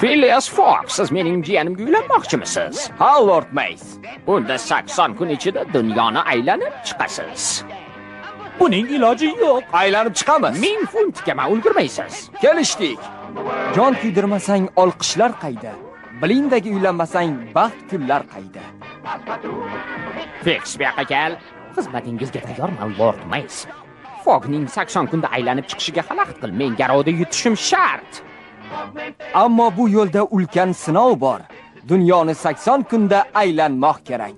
Phileas Fogg, siz mening jiyanimga uylanmoqchimisiz? Ha, Lord Mays. Unda 80 kun ichida dunyoni aylanib chiqasiz. Buning iloji yo'q. Aylanib chiqamiz. 1000 funtga ma ulgurmaysiz. Kelishdik. Jon kuydirmasang olqishlar qayda? Bilingdagi uylanmasang baxt kunlar qayda? Fix, bu yoqqa kel. Xizmatingizga tayyorman, Lord Mays. Foggning 80 kunda aylanib chiqishiga xalaqit qil. Men garovda yutishim shart. Ammo bu yo'lda ulkan sinov bor. Dunyoni 80 kunda aylanmoq kerak.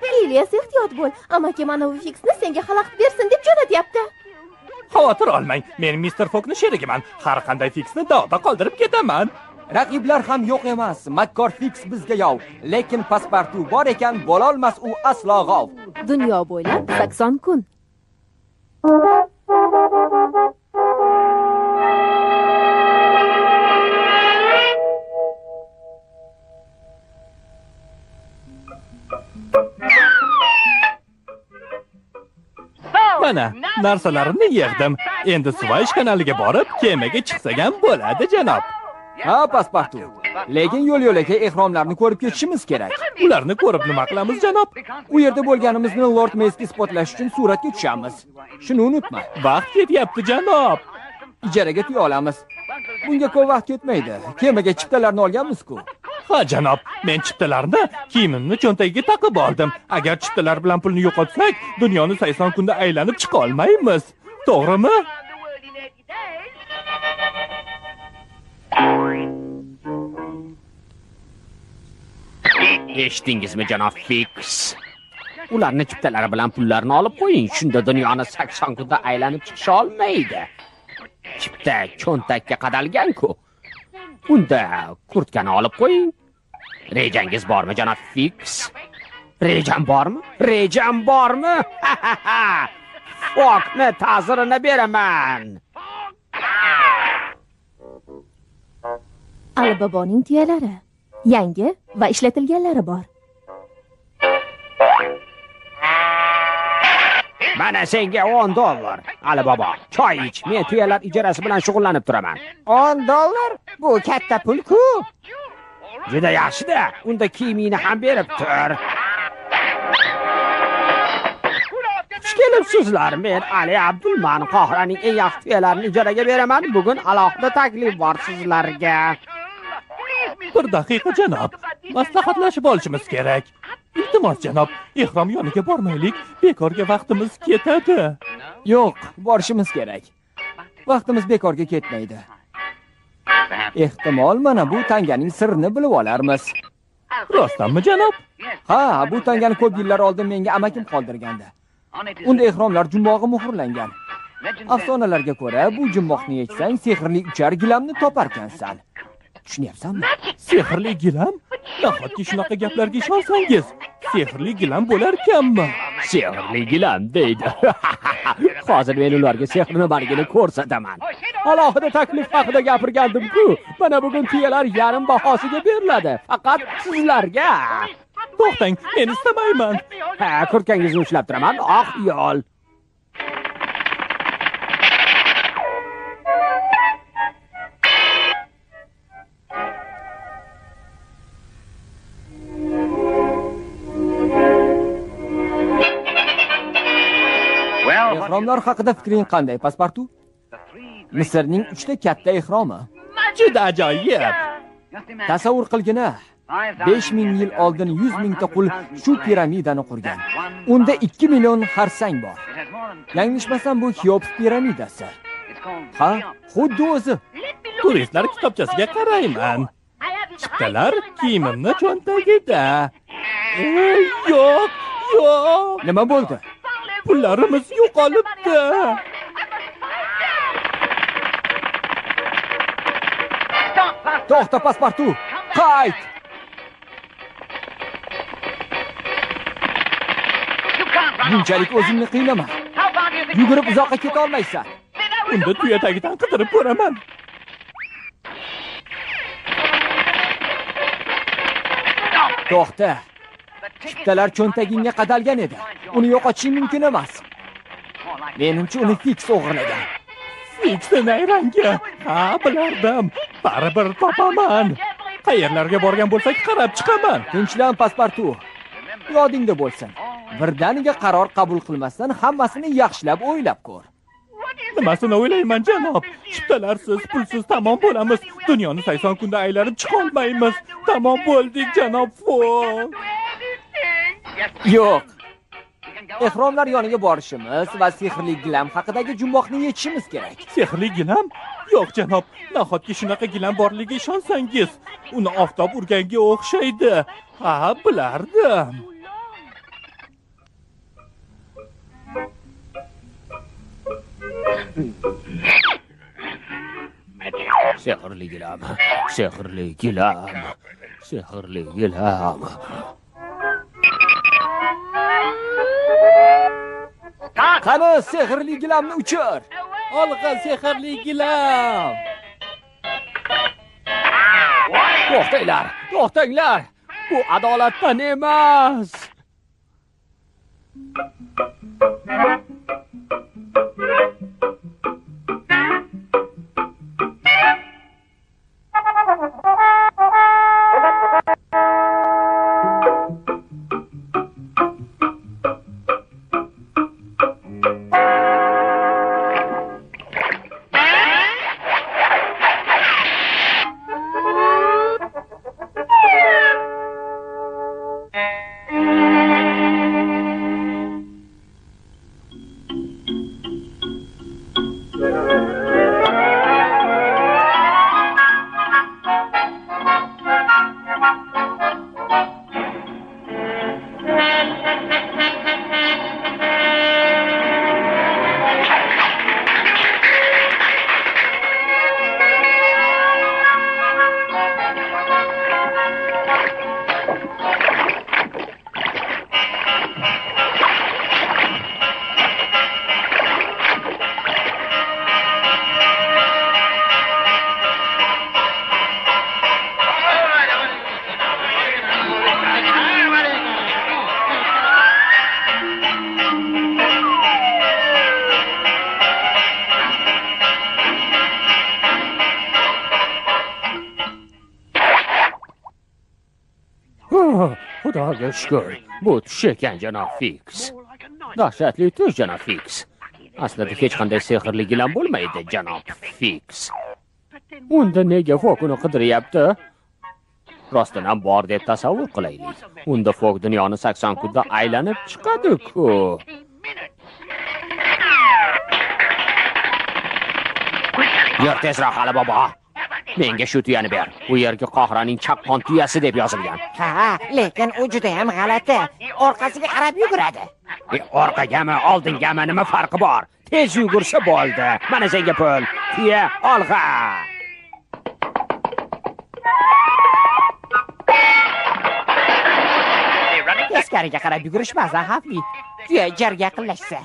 Phileas, ehtiyot bo'l. Amaki mana bu Fixni senga xalaqit bersin deb jo'natyapti. Xavotir olmang. Men Mr. Foggni sherigiman. Har qanday Fixni dog'da qoldirib ketaman. Raqiblar ham yo'q emas. Makkor Fix bizga yov, lekin Paspartu bor ekan, bo'lolmas u aslo g'ov. Dunyo bo'ylab 80 kun. Mana narsalarimni yig'dim. Endi Suvaysh kanaliga borib, kemaga chiqsak ham bo'ladi, janob. Ha, Paspartu. Lekin yo'l-yo'lakay ehromlarni ko'rib ketishimiz kerak. Ularni ko'rib nima qilamiz, janob? U yerda bo'lganimizni Lord Maysga isbotlash uchun suratga tushamiz. Shuni unutma. Vaqt ketyapti, janob. Ijaraga tuya olamiz. Bunga ko'p vaqt ketmaydi. Kemaga chiptalarni olganmiz-ku. Ha, janob, men chiptalarni kiyimimni cho'ntagiga taqib oldim. Agar chiptalar bilan pulni yo'qotsak, dunyoni 80 kunda aylanib chiqa olmaymiz. To'g'rimi? Eshitdingizmi, janob Fix? Ularni chiptalari bilan pullarni olib qo'ying, shunda dunyoni 80 kunda aylanib chiqisha olmaydi. Chipta cho'ntakka qadalgan-ku. Unda kurtkani olib qo'ying. Rejangiz bormi, janob Fix? Rejam bormi? Rejam bormi? Foggni ta'zirini beraman. Aliboboning tuyalari yangi va ishlatilganlari bor. Mana senga $10, Alibobo. Choy ich. Men tuyalar ijarasi bilan shug'ullanib turaman. $10? Bu katta pul-ku. Juda yaxshi-da. Unda kiyimingni ham berib tur. Xush kelibsizlar. Men Ali Abdulman, Qohiraning eng yaxshi tuyalarini ijaraga beraman. Bugun alohida taklif bor sizlarga. Bir daqiqa, janob. Maslahatlashib olishimiz kerak. Iltimos, janob, ehrom yoniga bormaylik. Bekorga vaqtimiz ketadi. Yo'q, borishimiz kerak. Vaqtimiz bekorga ketmaydi. Ehtimol mana bu tanganing sirrini bilib olarmiz. Rostdanmi, janob? Ha, bu tangani ko'p yillar oldin menga amakim qoldirgandi. Unda ehromlar jumbog'i muhrlangan. Afsonalarga ko'ra, bu jumboqni yechsang, sehrli uchar gilamni toparkansan. Tushunyapsanmi? Sehrli gilam? Nahotki shunaqa gaplarga ishonsangiz? Sehrli gilam bo'larkanmi? Sehrli gilam deydi. Hozir men ularga sehrni bargini ko'rsataman. Alohida taklif haqida gapirgandim-ku. Mana bugun tuyalar yarim bahosiga beriladi. Faqat sizlarga. To'xtang, men istamayman. Ha, kurtkangizni ushlab turaman. Oq yo'l. Ehromlar haqida fikring qanday, Paspartu? Misrning 3 ta katta ehromi. Juda ajoyib. Tasavvur qilgina, 5000 yil oldin 100 mingta qul shu piramidani qurgan. Unda 2 million xarsang bor. Yanglishmasam bu Xeops piramidasi. Ha, xuddi o'zi. Turistlar kitobchasiga qarayman. Chiptalar kiyimimni cho'ntagida. Yo'q, yo'q. Nima bo'ldi? Pullarimiz yo'qolibdi. To'xta, Paspartu! Qayt! Bunchalik o'zingni qiynama. Yugurib uzoqqa keta olmaysan. Unda tuya tagidan qidirib ko'raman. To'xta. Chiptalar cho'ntagingga qadalgan edi. Uni yo'qotishing mumkin emas. Menimcha uni Fix o'g'irlagan. Fixni nayrangi. Ha, bilardim. Baribir topaman. Qayerlarga borgan bo'lsak qarab chiqaman. Tinchlan, Paspartu. Yodingda bo'lsin. Birdaniga qaror qabul qilmasdan hammasini yaxshilab o'ylab ko'r. Nimasini o'ylayman, janob? Chiptalarsiz, pulsiz tamom bo'lamiz. Dunyoni 80 kunda aylanib chiqa olmaymiz. Tamom bo'ldik, janob Fog. Yo'q. Ehromlar yoniga borishimiz va sehrli gilam haqidagi jumboqni yechishimiz kerak. Sehrli gilam? Yo'q, janob. Nahotki shunaqa gilam borligiga ishonsangiz? Uni oftob urganga o'xshaydi. Ha, bilardim. Sehrli gilam, sehrli gilam, sehrli gilam. Qani sehrli gilamni uchir. Olg'a sehrli gilam. To'xtanglar, to'xtanglar. Bu adolatdan emas. Xudoga shukur, bu tush ekan, janob Fiks. Dahshatli tush, janob Fiks. Aslida hech qanday sehrli gilam bo'lmaydi, janob Fiks. Unda nega Fog uni qidiryapti? Rostdan ham bor deb tasavvur qilaylik. Unda Fog dunyoni 80 kunda aylanib chiqadi-ku. Yur tezroq, Ali bobo. Menga shu tuyani ber. U yerga Qohiraning chaqqon tuyasi deb yozilgan. Ha, lekin u juda ham g'alati. Orqasiga qarab yuguradi. Orqagami, oldingami nima farqi bor? Tez yugursa bo'ldi. Mana senga pul. Tuya olg'a. Teskariga qarab yugurish ba'zan xavfli. Tuya jarga yaqinlashsa.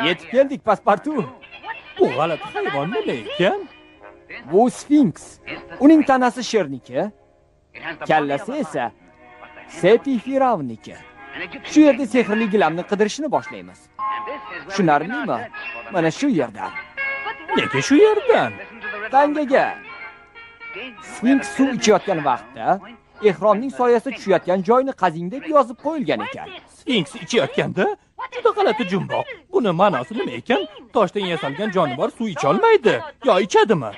Yetib keldik, Paspartu. Bu g'alati hayvon nima ekan? Bu sfinks. Uning tanasi sherniki, kallasi esa Sepi Firavnniki. Shu yerda sehrli gilamni qidirishni boshlaymiz. Tushunarlimi? Mana shu yerdan. Nega shu yerdan? Tangaga. Sfinks suv ichayotgan vaqtda ehromning soyasi tushayotgan joyni qazing deb yozib qo'yilgan ekan. Sfinks ichayotganda? Juda g'alati jumboq. Buni ma'nosi nima ekan? Toshdan yasalgan jonivor suv icha olmaydi. Yo ichadimi?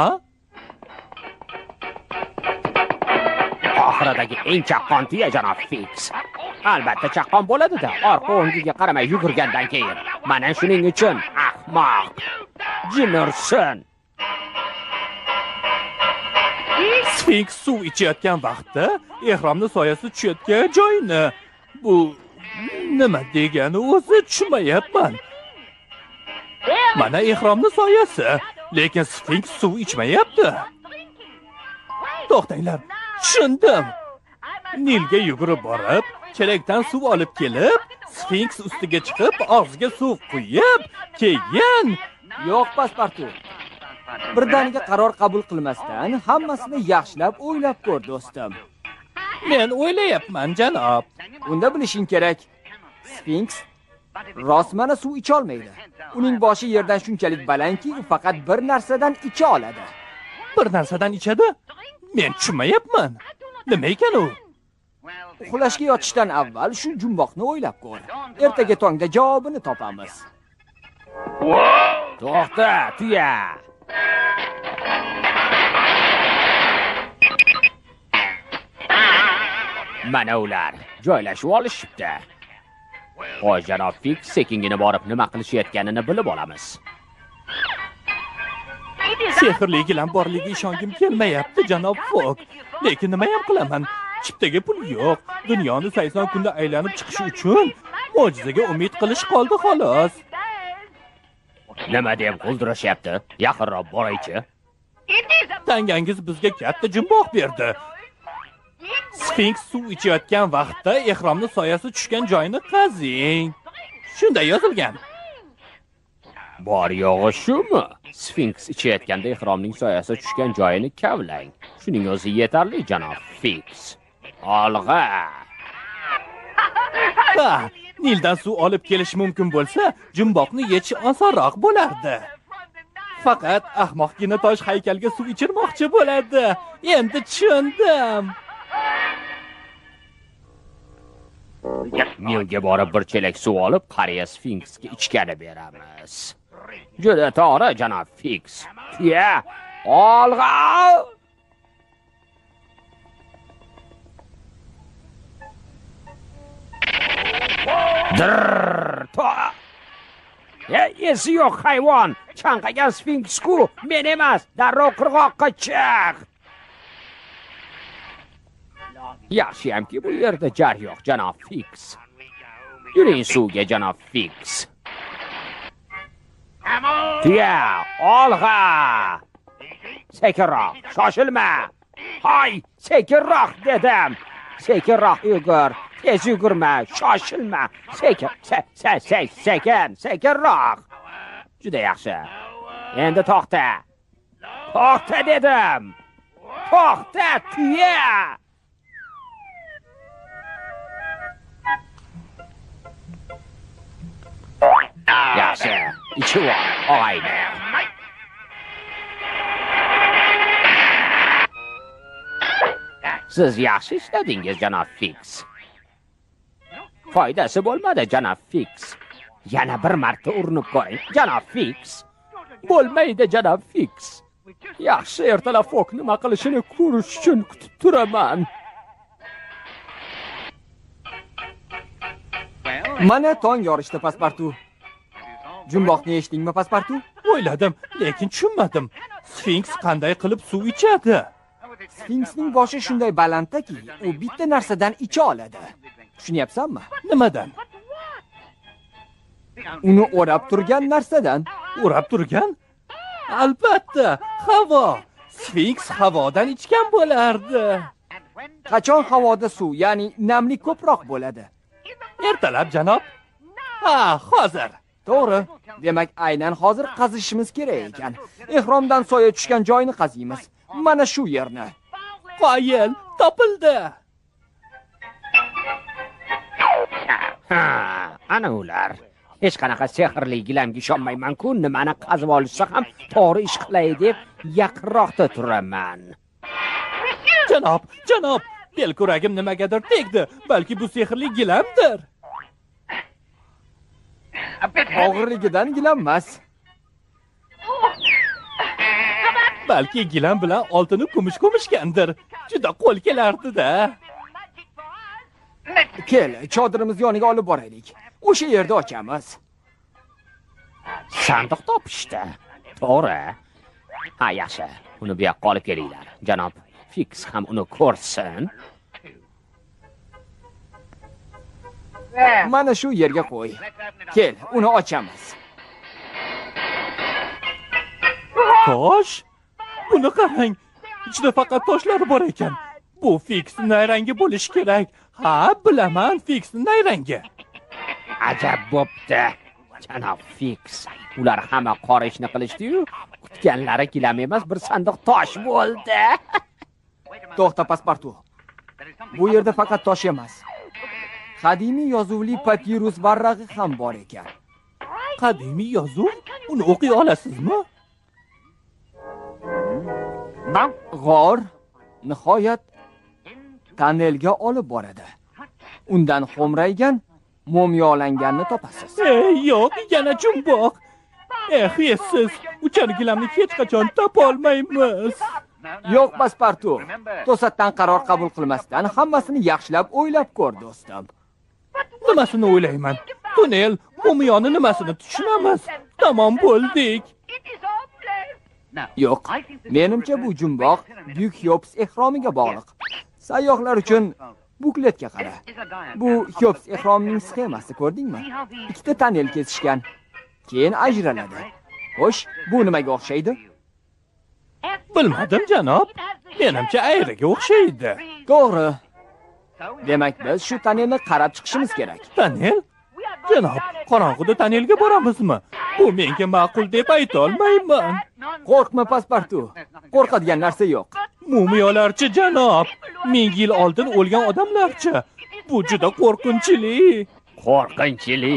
A? Qohiradagi eng chaqqon tuya, janob Fiks. Albatta chaqqon bo'ladi-da, orqa o'ngiga qaramay yugurgandan keyin. Mana shuning uchun ahmoq. Jinursin. Sfinks suv ichayotgan vaqtda ehromni soyasi tushayotgan joyini. Bu nima degani o'zi tushunmayapman. Mana ehromni soyasi, lekin sfinks suv ichmayapti. To'xtanglar, tushundim. Nilga yugurib borib, chelakdan suv olib kelib, sfinks ustiga chiqib, og'ziga suv quyib, keyin Yo'q, Paspartu. Birdaniga qaror qabul qilmasdan hammasini yaxshilab o'ylab ko'r, do'stim. Men o'ylayapman, janob. Unda bilishing kerak. Sfinks Rostmana suv icha olmaydi. Uning boshi yerdan shunchalik balandki, u faqat bir narsadan icha oladi. Bir narsadan ichadi? Men tushunmayapman. Nima ekan u? Uxlashga yotishdan avval shu jumboqni o'ylab ko'r. Ertaga tongda javobini topamiz. To'xta, tuya. Mana ular joylashib olishibdi. Xo'sh, janob Fiks, sekingina borib nima qilishayotganini bilib olamiz. Sehrli gilam borligiga ishongim kelmayapti, janob Fog. Lekin nima ham qilaman? Chiptaga pul yo'q. Dunyoni 80 kunda aylanib chiqish uchun mo'jizaga umid qilish qoldi xolos. Nima deb g'uldirashyapti? Yaqinroq boraychi. Tangangiz bizga katta jumboq berdi. Sfinks suv ichayotgan vaqtda ehromni soyasi tushgan joyini qazing. Shunday yozilgan. Bor yo'g'i shumi? Sfinks ichayotganda ehromning soyasi tushgan joyini kavlang. Shuning o'zi yetarli, janob Fiks. Olg'a. Ha, Nildan suv olib kelish mumkin bo'lsa, jumboqni yechish osonroq bo'lardi. Faqat ahmoqgina tosh haykalga suv ichirmoqchi bo'ladi. Endi tushundim. Nilga borib bir chelak suv olib, qariya Sfinksga ichgani beramiz. Juda to'g'ri, janob Fiks. Tuya, olg'a! Drrr, to. Esi yo'q hayvon, chanqagan Sfinks-ku, men emas, darrov qirg'oqqa chiq. Yaxshiyamki bu yerda jar yo'q, janob Fiks. Yuring suvga, janob Fiks. Tuya, olg'a! Sekinroq, shoshilma. Hoy, sekinroq dedim. Sekinroq yugur, tez yugurma, shoshilma. Sekin, sekin, sekinroq. Juda yaxshi. Endi to'xta. To'xta dedim. To'xta, tuya! Yaxshi, ichib ol, og'ayni. Siz yaxshi ishladingiz, janob Fiks. Foydasi bo'lmadi, janob Fiks. Yana bir marta urinib ko'ring, janob Fiks. Bo'lmaydi, janob Fiks. Yaxshi, ertalab Fog nima qilishini ko'rish uchun kutib turaman. Mana tong yorishdi, Paspartu. Jumboqni eshitdingmi, Paspartu? O'yladim, lekin tushunmadim. Sfinks qanday qilib suv ichadi? Sfinksning boshi shunday balanddaki, u bitta narsadan icha oladi. Tushunyapsanmi? Nimadan? Uni o'rab turgan narsadan. O'rab turgan? Albatta, havo. Sfinks havodan ichgan bo'lardi. Qachon havoda suv, ya'ni namlik ko'proq bo'ladi? Ertalab, janob. Ha, hozir. To'g'ri. Demak, aynan hozir qazishimiz kerak ekan. Ehromdan soya tushgan joyini qaziymiz. Mana shu yerni. Qoyil, topildi. Ha, ana ular. Hech qanaqa sehrli gilamga ishonmayman-ku, nimani qazib olishsa ham to'g'ri ish qilay deb yaqinroqda turaman. Janob, janob, belkuragim nimagadir tegdi. Balki bu sehrli gilamdir. Og'irligidan gilam emas. Balki gilam bilan oltini kumush ko'mishgandir. Juda qo'l kelardi-da. Kel, chodirimiz yoniga olib boraylik. O'sha yerda ochamiz. Sandiq topishdi. To'g'ri. Ha, yaxshi. Uni bu yoqqa olib kelinglar. Janob Fiks ham uni ko'rsin. Mana shu yerga qo'y. Kel, uni ochamiz. Tosh? Buni qarang. Ichida faqat toshlar bor ekan. Bu Fiksning nayrangi bo'lishi kerak. Ha, bilaman, Fiksning nayrangi. Ajab bo'pti. Janob Fiks, ular hamma qora ishni qilishdi-yu, kutganlari gilam emas, bir sandiq tosh bo'ldi. To'xta, Paspartu. Bu yerda faqat tosh emas. Qadimiy yozuvli papirus varrag'i ham bor ekan. Qadimiy yozuv? Uni o'qiy olasizmi? G'or nihoyat tonnelga olib boradi. Undan xo'mraygan, mo'miyolanganni topasiz. Ey, yo'q, yana jumboq. Eh, essiz, uchar gilamni hech qachon topa olmaymiz. Yo'q, Paspartu. To'satdan qaror qabul qilmasdan hammasini yaxshilab o'ylab ko'r, do'stim. Nimasini o'ylayman? Tunnel, mo'miyoni nimasini tushunamiz? Tamom bo'ldik. Yo'q, menimcha bu jumboq Buyuk Xeops ehromiga bog'liq. Sayyohlar uchun bukletga qara. Bu Xeops ehromining sxemasi, ko'rdingmi? Ikkita tonnel kesishgan, keyin ajraladi. Xo'sh, bu nimaga o'xshaydi? Bilmadim, janob. Menimcha ayriga o'xshaydi. To'g'ri. Demak, biz shu tonnelni qarab chiqishimiz kerak. Tonnel? Janob, qorong'uda tonnelga boramizmi? Bu menga ma'qul deb ayta olmayman. Qo'rqma, Paspartu. Qo'rqadigan narsa yo'q. Mumiyolarchi, janob. 1000 yil oldin o'lgan odamlarchi. Bu juda qo'rqinchli. Qo'rqinchli.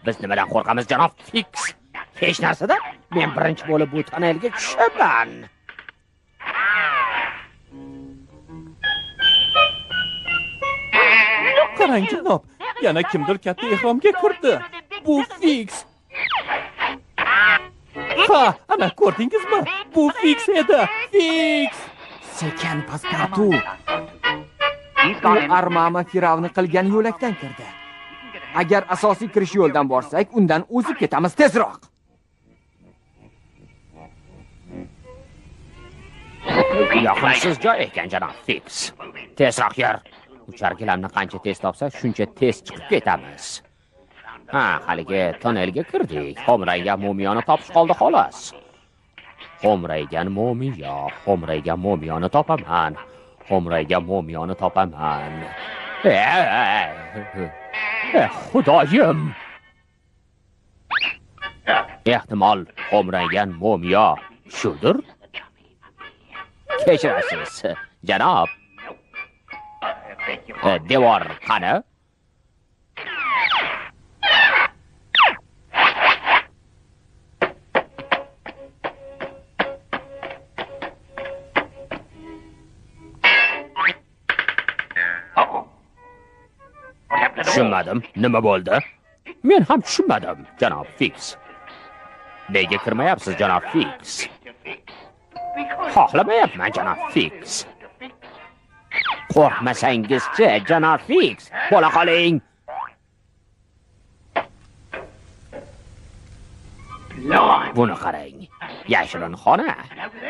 Biz nimadan qo'rqamiz, janob Fiks? Hech narsadan. Men birinchi bo'lib bu tonnelga tushaman. Qarang, janob, yana kimdir katta ehromga kirdi. Bu Fiks. Ha, ana ko'rdingizmi? Bu Fiks edi. Fiks. Sekin, Paspartu. U Armama Firavni qilgan yo'lakdan kirdi. Agar asosiy kirish yo'ldan borsak, undan o'zib ketamiz tezroq. Yoqimsiz joy ekan, janob Fiks. Tezroq yur. Uchar gilamni qancha tez topsak, shuncha tez chiqib ketamiz. Ha, haligi tonnelga kirdik. Xo'mraygan mo'miyoni topish qoldi xolos. Xo'mraygan mo'miyo, xo'mraygan mo'miyoni topaman. Xo'mraygan mo'miyoni topaman. Xudoyim! Ehtimol xo'mraygan mo'miyo shudir? Kechirasiz, janob. Devor qani? Tushunmadim, nima bo'ldi? Men ham tushunmadim, janob Fiks. Nega kirmayapsiz, janob Fiks? Xohlamayapman, janob Fiks. Qo'rqmasangizchi, janob Fiks, bo'la qoling. Buni qarang. Yashirin xona.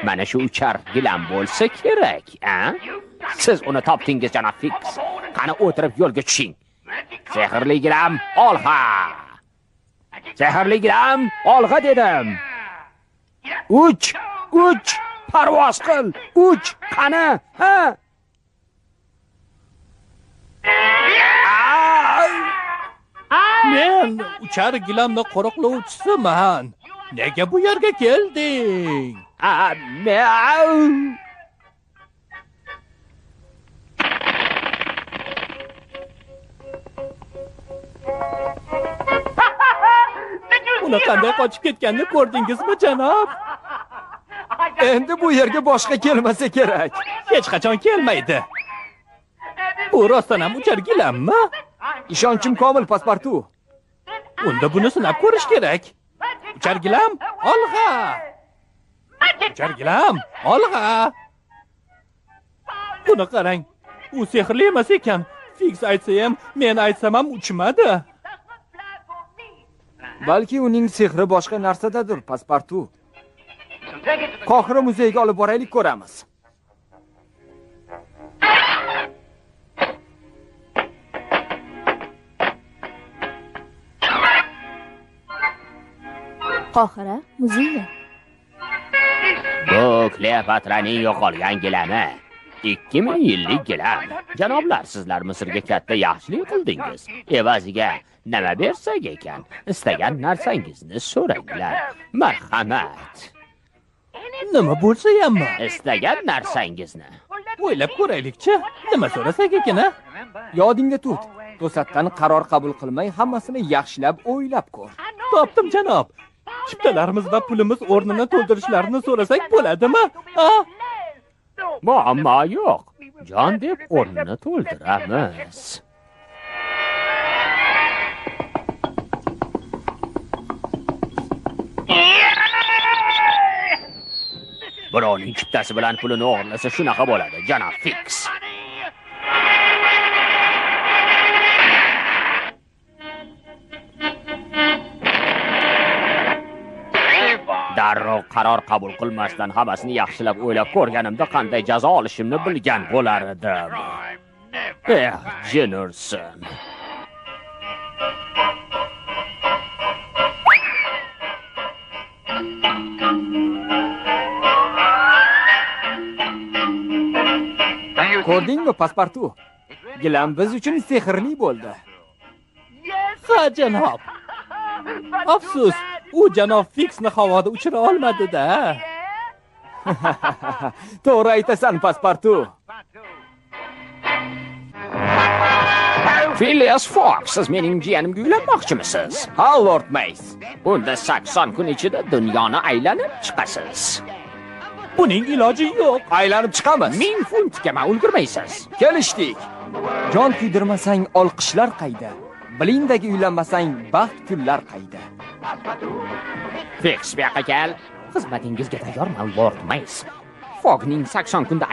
Mana shu uchar gilam bo'lsa kerak, a? Siz uni topdingiz, janob Fiks. Qani o'tirib yo'lga tushing. Sehrli gilam, olg'a! Sehrli gilam, olg'a dedim. Uch, uch, parvoz qil, uch, qani, ha? Men uchar gilamni qo'riqlovchisiman. Nega bu yerga kelding? Men Uni qanday qochib ketganini ko'rdingizmi, janob? Endi bu yerga boshqa kelmasa kerak. Hech qachon kelmaydi. Bu rostdan ham uchar gilammi? Ishonchim komil, Paspartu. Unda buni sinab ko'rish kerak. Uchar gilam, olg'a! Uchar gilam, olg'a! Buni qarang. U sehrli emas ekan. Fiks aytsa ham, men aytsam ham uchmadi. Balki uning sehri boshqa narsadadir, Paspartu. Qohira muzeyiga olib boraylik, ko'ramiz. Qohira muzeyi. Bu Kleopatraning yo'qolgan gilami. 2000 yillik gilam. Janoblar, sizlar Misrga katta yaxshilik qildingiz. Evaziga nima bersak ekan? Istagan narsangizni so'ranglar. Marhamat. Nima bo'lsa hammi? Istagan narsangizni. O'ylab ko'raylikchi. Nima so'rasak ekan, a? Yodingda tut. To'satdan qaror qabul qilmay, hammasini yaxshilab o'ylab ko'r. Topdim, janob. Chiptalarimiz va pulimiz o'rnini to'ldirishlarini so'rasak bo'ladimi? A? Muammo yo'q. Jon deb o'rnini to'ldiramiz. Birovning chiptasi bilan pulini o'g'irlasa shunaqa bo'ladi, janob Fiks. Darrov qaror qabul qilmasdan hammasini yaxshilab o'ylab ko'rganimda qanday jazo olishimni bilgan bo'lar edim. Eh, jin ursin. Ko'rdingmi, Paspartu? Gilam biz uchun sehrli bo'ldi. Ha, janob. Afsus, u janob Fiksni havoda uchira olmadi-da. To'g'ri aytasan, Paspartu. Phileas Fogg, siz mening jiyanimga uylanmoqchimisiz? Ha, Lord Mays. Unda 80 kun ichida dunyoni aylanib chiqasiz. Buning iloji yo'q. Aylanib chiqamiz. 1000 funtga ma ulgurmaysiz. Kelishdik. Jon kuydirmasang olqishlar qayda? Bilingdagi uylanmasang baxt kunlar qayda? Fiks, bu yoqqa kel. Xizmatingizga tayyorman, Lord Mays. Foggning 80 kunda